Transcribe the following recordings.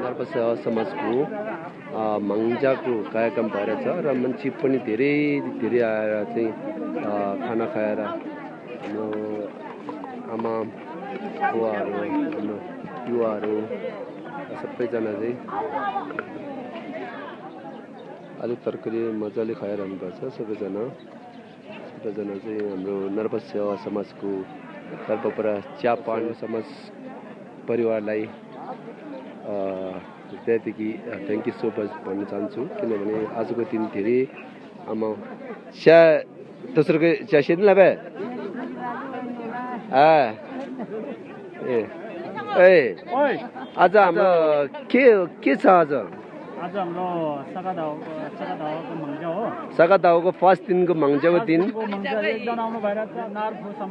नर्पा सेवा समाजको मङ्जाको कार्यक्रम भएर छ र मान्छे पनि धेरै आएर चाहिँ खाना खाएर हाम्रो आमा बुवाहरू हाम्रो युवाहरू सबैजना चाहिँ आलु तरकारी मजाले खाइरहनु भएको छ। सबैजना चाहिँ हाम्रो नर्पा सेवा समाजको तर्फबाट चियापान समाज परिवारलाई त्यहाँदेखि थ्याङ्क यू सो मच भन्न चाहन्छु। किनभने आजको दिन धेरै आमा चिया दोस्रोको चिया सेद्नु लाबे आज हाम्रो के छ आज हाम्रो सगा दाउको फर्स्ट दिनको मङ्जाको दिन एकजना आउनु भइरहेको छ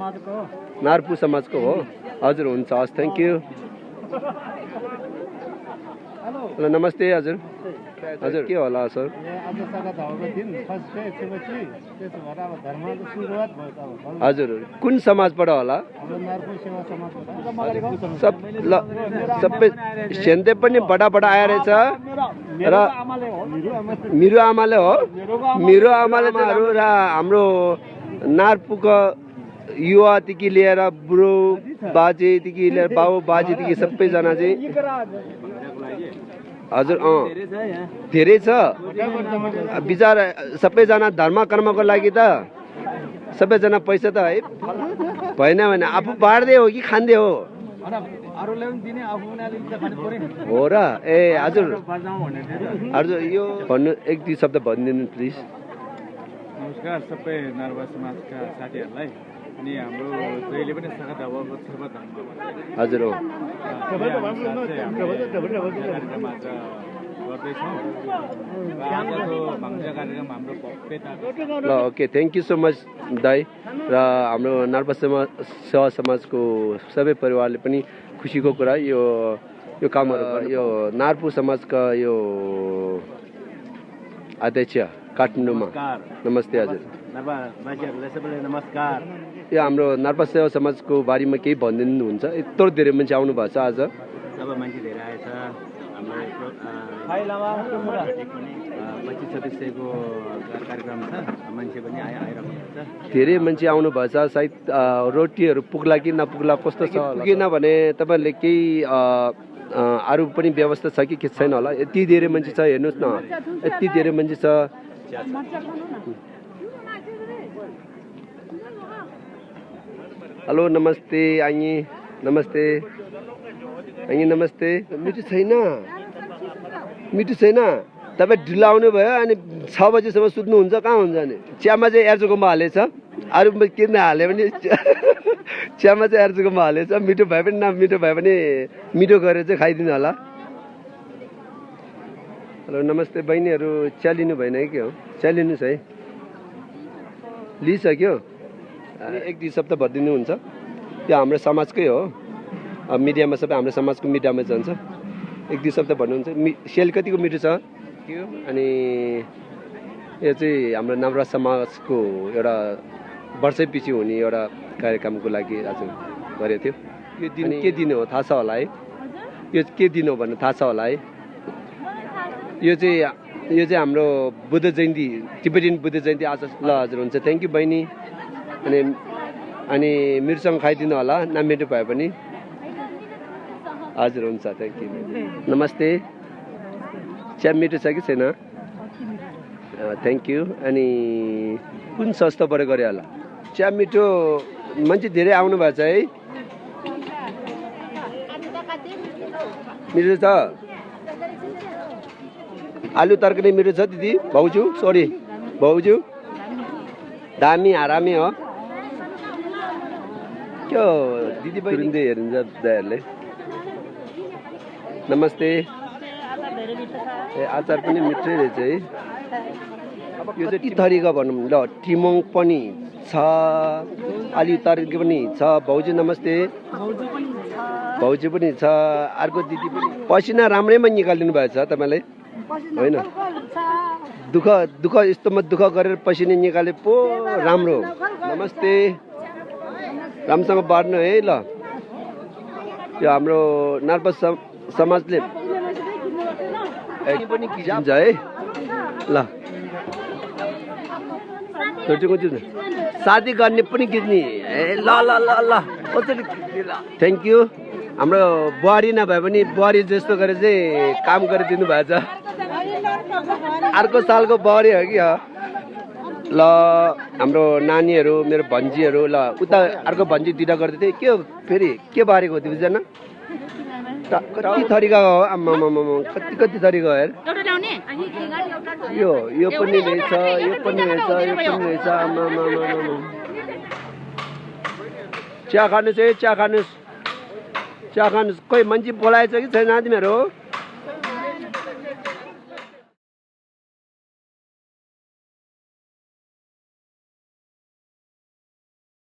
नार्पु समाजको हो। हजुर हुन्छ, हस्, थ्याङ्क यू। हेलो नमस्ते हजुर। हजुर के होला सर? हजुर कुन समाजबाट होला? सबै सेन्ते पनि बडा आएर छ र मेरो आमाले हो। मेरो आमाले र हाम्रो नार्पुको युवादेखि लिएर बुढो बाजेदेखि लिएर बाउ बाजेदेखि सबैजना चाहिँ हजुर धेरै छ बिचारा सबैजना धर्म कर्मको लागि त सबैजना पैसा त है भएन भने आफू बाँड्दै हो कि खाँदै हो हो र? ए हजुर यो भन्नु एक दुई शब्द भनिदिनु प्लिज। नमस्कार सबै नर्पा समाजका साथीहरूलाई अनि हाम्रो जहिले पनि सगा दाउको सेवा धर्म हजुर हो ल okay thank you so much दाई र हाम्रो नर्पा सेवा समाजको सबै परिवारले पनि खुसीको कुरा यो कामहरू यो नार्पु समाजका यो अध्यक्ष काठमाडौँमा नमस्ते हजुर नमस्कार। यो हाम्रो नर्पा सेवा समाजको बारेमा केही भनिदिनुहुन्छ? यत्रो धेरै मान्छे आउनु भएको छ आज। जब मान्छे धेरै आएछ हाम्रो 25-26 कार्यक्रम छ, मान्छे पनि आइरहेको छ। धेरै मान्छे आउनु भएछ। सायद रोटीहरू पुग्ला कि नपुग्ला कस्तो छ पुगेन भने तपाईँहरूले केही अरू पनि व्यवस्था छ कि के छैन होला? यति धेरै मान्छे छ हेर्नुहोस् न, यति धेरै मान्छे छ। हेलो नमस्ते आइए। नमस्ते आइए। नमस्ते। मिठो छैन तपाईँ ढिलो आउनु भयो अनि 6 बजीसम्म सुत्नुहुन्छ कहाँ हुन्छ अनि? चियामा चाहिँ एर्चोकोमा हालेछ, अरू किन हाल्यो भने चियामा चाहिँ एर्चोकोमा हालेछ। मिठो भए पनि नमिठो भए पनि मिठो गरेर चाहिँ खाइदिनु होला। हेलो नमस्ते बहिनीहरू, चिया लिनु भएन कि के हो? चिया लिनुहोस् है, लिइसक्यो। एक दुई शब्द भनिदिनुहुन्छ? यो हाम्रो समाजकै हो, मिडियामा सबै हाम्रो समाजको मिडियामा जान्छ। एक दुई शब्द भन्नुहुन्छ? सेल कतिको मिठो छ त्यो? अनि यो चाहिँ हाम्रो नर्पा समाजको एउटा वर्षैपछि हुने एउटा कार्यक्रमको लागि आज गरेको थियो। यो दिन के दिन हो थाहा छ होला है? यो के दिन हो भन्ने थाहा छ होला है? यो चाहिँ हाम्रो बुद्ध जयन्ती, तिब्बतीयन बुद्ध जयन्ती आज। ल हजुर हुन्छ, थ्याङ्क यू बहिनी। अनि मिरोसँग खाइदिनु होला, नमिठो भए पनि। हजुर हुन्छ, थ्याङ्क यू। नमस्ते। चिया मिठो छ कि छैन? Thank you. अनि कुन संस्थाबाट गरे होला? चिया मिठो, मान्छे धेरै आउनु भएको छ है? मिठो छ? आलु तरकारी मिठो छ दिदी? भाउजू दामी हरामी हो क्या दिदी बहिनी हेरिन्छ दाइहरूले? नमस्ते। ए अचार पनि मिठै रहेछ है। यो चाहिँ के थरीको भनौँ ल? टिमोङ पनि छ, आलु तरकारी पनि छ। भाउजू नमस्ते। भाउजू पनि छ, अर्को दिदी पनि। पसिना राम्रैमा निकालिदिनु भएको छ तपाईँले होइन? दुःख यस्तोमा दुःख गरेर पसिना निकाले पो राम्रो। नमस्ते। राम्रोसँग बाँड्नु है ल। यो हाम्रो नार्पा समाजले पनि किन्छ है ल। शादी गर्ने पनि खिच्ने ए ल ल ल ल कसरी थ्याङ्क यू। हाम्रो बुहारी नभए पनि बुहारी जस्तो गरेर चाहिँ काम गरिदिनु भएको छ। अर्को सालको बुहारी हो कि ल। हाम्रो नानीहरू मेरो भन्जीहरू ल उता अर्को भन्जी दुइटा गर्दै थिएँ। के हो फेरि के बारेको हो तिमीजना? कति थरीका हो आम्मा कति थरीको हेर। यो पनि रहेछ यो पनि रहेछ यो पनि रहेछ आम्मा। चिया खानुहोस् है चिया खानुहोस्। कोही मान्छे बोलाएछ कि छैन तिमीहरू?